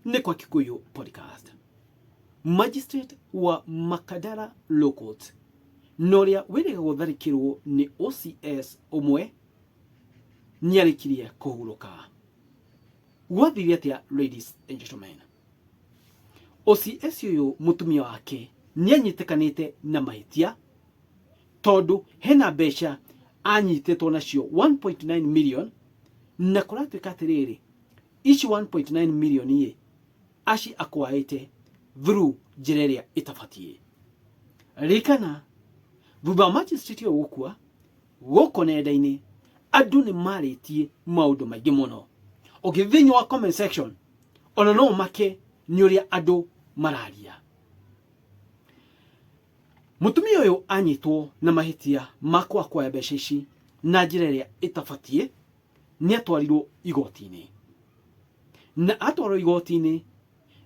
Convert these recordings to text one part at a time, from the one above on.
Nĩ kwa Kikuyu Podcast. Magistrate wa Makadara Law Court na ũrĩa wĩrĩga gũtharĩkĩrwo nĩ OCS ũmwe nĩarĩkirie kũhurũka. Gwathire atĩa, ladies and gentlemen? OCS ũyũ mũtumia wake nĩanyitĩkanĩte na mahĩtia tondũ hena mbeca anyitĩtwo nacio 1.9 million, na kũratuĩka atĩrĩrĩ, ici 1.9 million ĩ aci akwaĩte through njĩra ĩrĩa ĩtabatiĩ. Ririkana thutha wa magistrate ũyũ gũkua, gũkũ nenda-inĩ andũ nĩ marĩtie maũndũ maingĩ mũno. Ũngĩthiĩ thĩinĩ wa comment section, ona no ũmake nĩ ũrĩa andũ mararia. Mũtumia ũyũ anyitwo na mahĩtia ma kwaga kuoya mbeca ici na njĩra ĩrĩa ĩtabatiĩ, nĩ atwarirwo igoti-inĩ, na atwarwo igoti-inĩ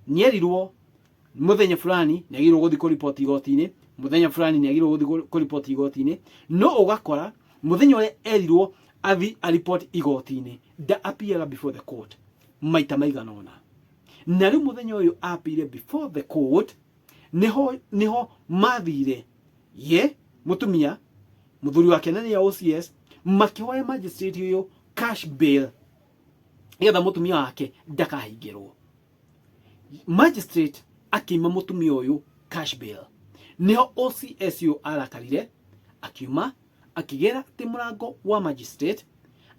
nĩ erirwo mũthenya fulani nĩ agĩrĩirwo gũthiĩ kũripoti igoti-inĩ, mũthenya fulani nĩ agĩrĩirwo gũthiĩ kũripoti igoti-inĩ. No ũgakora mũthenya ũrĩa erirwo athi aripoti igoti-inĩ, nda appear before the court maita maigana ũna. Na rĩu mũthenya ũyũ appear before the court, niho mathire ye mũtumia, mũthuri wake na nĩye OCS, makĩhoya magistrate ũyũ cash bail nĩgetha mũtumia wake ndakahingĩrwo. Magistrate akĩima mũtumia ũyũ cash bail. Niho OCS ũyũ arakarire, akiuma akĩgera atĩ mũrango wa magistrate,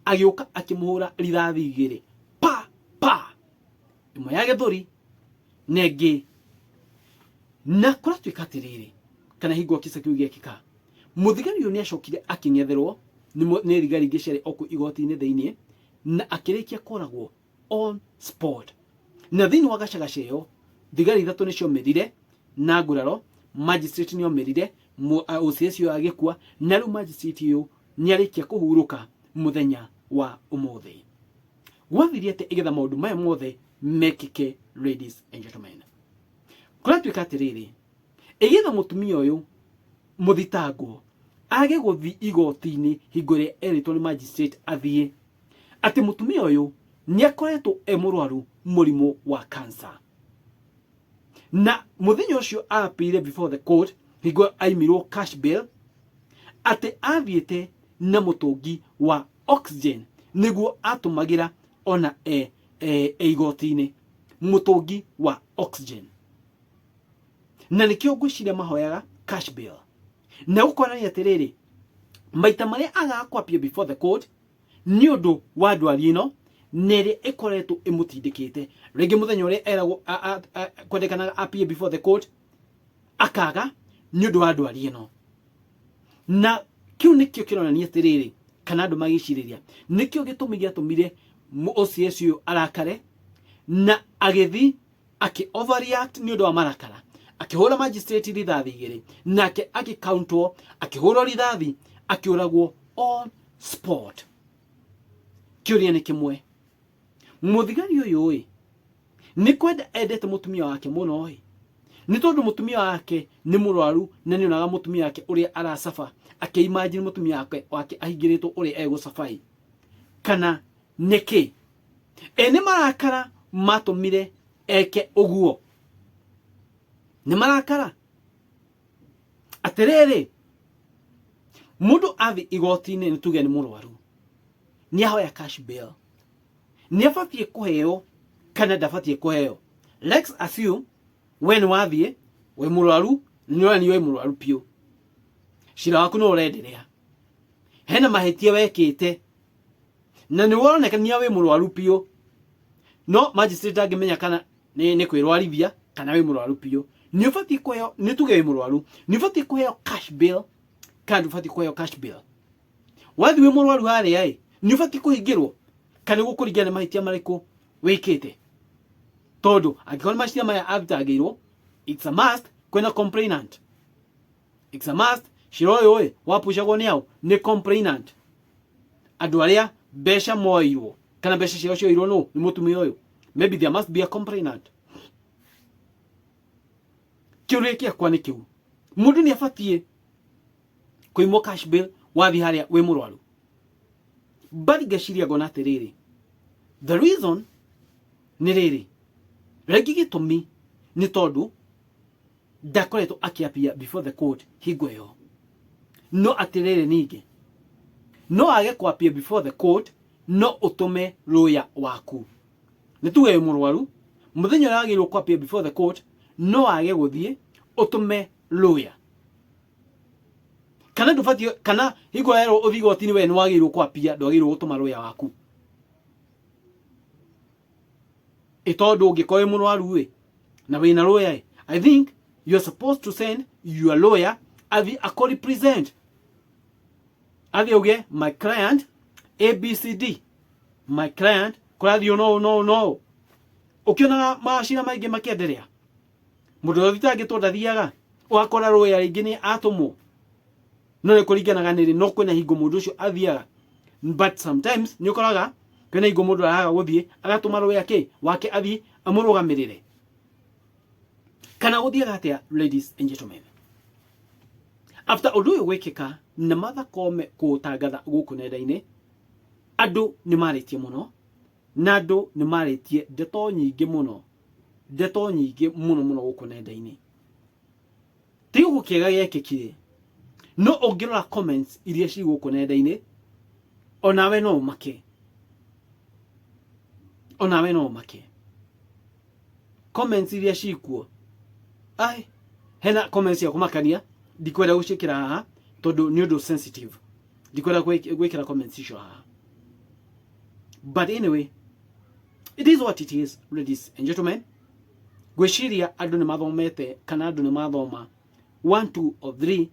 agĩũka akĩmũhũra rithathi igĩrĩ, pa pa, ĩmwe ya gĩthũri na ĩngĩ. Na kũratuĩka atĩrĩrĩ, kana hingo kĩsa kĩu gĩekĩka, mũthigari ũyũ nĩ acokire akĩng'etherwo nĩ thigari ingĩ ciarĩ o kũu igoti-inĩ thĩinĩ, na akĩrĩkia kũragwo on spot. Na thĩinĩ wa gacagaca ĩyo, thigari ithatũ nĩ ciomĩrire na nguraro, magistrate nĩ omĩrire, OCS ũyũ agĩkua, na rĩu magistrate ũyũ nĩ arĩkia kũhurũka mũthenya wa ũmũthĩ. Gwathire atĩa igetha maũndũ maya mothe mekĩke, ladies and gentlemen? Kũratuĩka atĩrĩrĩ, ĩgetha mũtumia ũyũ mũthitangwo age gũthiĩ igoti-inĩ hingo ĩrĩa erĩtwo nĩ magistrate athiĩ, atĩ mũtumia ũyũ nĩ akoretwo e mũrwaru mũrimũ wa cancer, na mũthenya ũcio appear before the court, hingo aimirwo cash bail, atĩ athiĩte na mũtũngi wa oxygen nĩguo atũmagĩra ona e igoti-inĩ, mũtũngi wa oxygen. Na nĩkĩo ngwĩciria mahoyaga cash bail. Na gũkonania atĩrĩrĩ, maita marĩa agaga kũ appear before the court nĩ ũndũ wa ndwari ĩno na ĩrĩa ĩkoretwo ĩmũtindĩkĩte. Rĩngĩ mũthenya ũrĩa eragwo kwendekanaga appear before the court, akaga nĩ ũndũ wa ndwari ĩno. Na kĩu nĩkĩo kĩronania atĩrĩrĩ, kana andũ magĩcirĩria nĩkĩo gĩtũmi gĩatũmire OCS ũyũ arakare na agĩthi akĩ overreact nĩ ũndũ wa marakara, akĩhũra magistrate rithathi igĩrĩ, nake agĩkauntwo, akĩhũrwo rithathi, akĩũragwo on spot. Kĩũria nĩ kĩmwe, mũthigari ũyũ ĩ nĩ kwenda endete mũtumia wake mũno ĩ, nĩ tondũ mũtumia wake nĩ mũrwaru na nĩ onaga mũtumia wake ũrĩa aracaba, akĩimagine mũtumia wake ahingĩrĩtwo ũrĩa egũcabai, kana nĩkĩ ĩ nĩ marakara matũmire eke ũguo? Nĩ marakara. Atĩrĩrĩ, mũndũ athi igoti-inĩ, nĩ tuge nĩ mũrwaru, nĩ ahoya cash bail, nĩ abatiĩ kũheo kana ndabatiĩ kũheo? Let's assume we nĩ wathiĩ wĩ mũrwaru, nĩ ũrani wĩ mũrwaru biũ, cira waku no ũrenderea, hena mahĩtia wekĩte na nĩ woronekania wĩ mũrwaru biũ, no magistrate ndangĩmenya kana nĩ kwĩrwarithia kana wĩ mũrwaru biũ. Nĩ ũbatiĩ kũheo, nĩ tuge wĩ mũrwaru, nĩ ũbatiĩ kũheo cash bail kana ndũbatiĩ kũheo cash bail? Wathiĩ wĩ mũrwaru harĩa ĩ, nĩ ũbatiĩ kũhingĩrwo kana gũkũringana nĩ mahĩtia marĩkũ wĩkĩte? Tondũ angĩkorwo nĩ mahĩtia maya athitangĩirwo, it's a must kwĩna complainant, it's a must cira ũyũ ĩ wapucagwo nĩ ao, nĩ complainant, andũ arĩa mbeca moirwo kana mbeca ciao cioirwo nũ? Nĩ mũtumia ũyũ. Maybe there must be a complainant. Kĩũria gĩakwa nĩ kĩu, mũndũ nĩ abatiĩ kũimwo cash bail wathiĩ harĩa wĩ mũrwaru? But ngeciria ngona atĩrĩrĩ, the reason nĩ rĩrĩ, Rĩngĩ gĩtũmi nĩ tondũ ndakoretwo akĩapia before the court hingo ĩyo. No atĩrĩrĩ, ningĩ no age kũapia before the court, no ũtũme lawyer waku. Nĩ tuge wĩ mũrwaru, mũthenya ũrĩa wagĩrĩirwo kũapia before the court no age gũthiĩ, ũtũme lawyer. Kana ndũbatiĩ, kana hingo yerwo ũthiĩ igoti-inĩ, we nĩ wagĩrĩirwo kũapia, ndwagĩrĩirwo gũtũma lawyer waku. Ĩ tondũ ũngĩkorwo wĩ mũrwaru ĩ na wĩna lawyer ĩ, I think you are supposed to send your lawyer athiĩ akũ represent, athiĩ auge, "My client ABCD, my client kũrathiĩ no no no." Ũkĩonaga macira maingĩ makĩenderea, mũndũ ũrĩa ũthitangĩtwo ndathiaga, ũgakora lawyer rĩngĩ nĩ atũmwo, no nĩ kũringanaga nĩ rĩ. No kwĩna hingo mũndũ ũcio athiaga, but sometimes nĩ ũkoraga kwĩna hingo mũndũ araga gũthiĩ, agatũma lawyer kĩ wake athiĩ amũrũgamĩrĩre. Kana gũthiaga atĩa, ladies and gentlemen? After ũndũ ũyũ gwĩkĩka na Martha Koome kũũtangatha gũkũ nenda-inĩ, andũ nĩ marĩtie mũno, na andũ nĩ marĩtie ndeto nyingĩ mũno, ndeto nyingĩ mũno mũno gũkũ nenda-inĩ. Ti gũkũ kĩega gĩekĩkire, no ũngĩrora comments iria ci gũkũ nenda-inĩ, onawe no ũmake, onawe no ũmake comments iria cikuo. Ai, hena comments cia kũmakania, ndikwenda gũciĩkĩra haha tondũ nĩ ũndũ sensitive, ndikwenda gwĩkĩra comments icio haha. But anyway, it is what it is, ladies and gentlemen. Ngwĩciria andũ nĩ mathomete, kana andũ nĩ mathoma 1 2 or 3,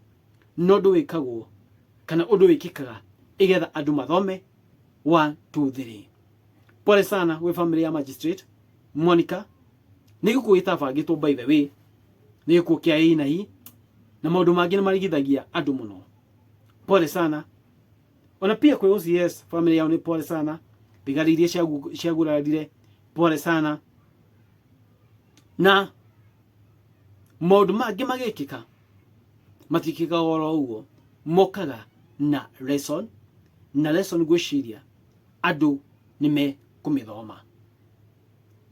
no ũndũ wĩkagwo kana ũndũ wĩkĩkaga igetha andũ mathome 1 2 3. Pole sana gwĩ family ya Magistrate Monica. Nĩ gĩkuũ gĩtabangĩtwo, by the way, nĩ gĩkuũ kĩa ĩ na hi na maũndũ mangĩ nĩ marigithagia andũ mũno. Pole sana. Ona pia kwĩ OCS, family yao nĩ pole sana. Thigari iria ciagurarire, pole sana. Na maũndũ mangĩ magĩkĩka matikĩkaga oro ũguo, mokaga na lesson, na lesson ngwĩciria andũ nĩ mekũmĩthoma.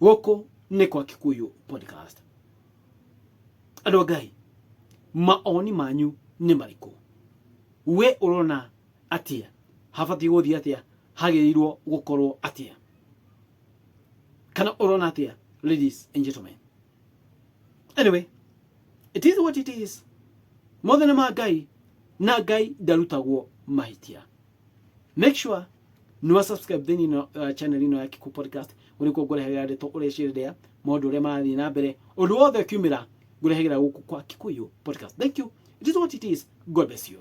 Gũkũ nĩ kwa Kikuyu Podcast. Andũ a Ngai, maoni manyu nĩ marĩkũ? We ũrona atĩa? Habatiĩ gũthiĩ atĩa? Hagĩrĩirwo gũkorwo atĩa? Kana ũrona atĩa, ladies and gentlemen? Anyway, it is what it is. Mothe nĩ ma Ngai, na Ngai ndarutagwo mahĩtia. Make sure nĩ wa subscribe thĩinĩ channel ĩno ya Kikuyu Podcast. Ũrĩkuo ngũrehagĩra ndeto ũrĩa cienderea, maũndũ ũrĩa marathiĩ na mbere, ũndũ wothe ũkiumĩra ngũrehagĩra gũkũ kwa Kikuyu Podcast. Thank you. It is what it is. God bless you.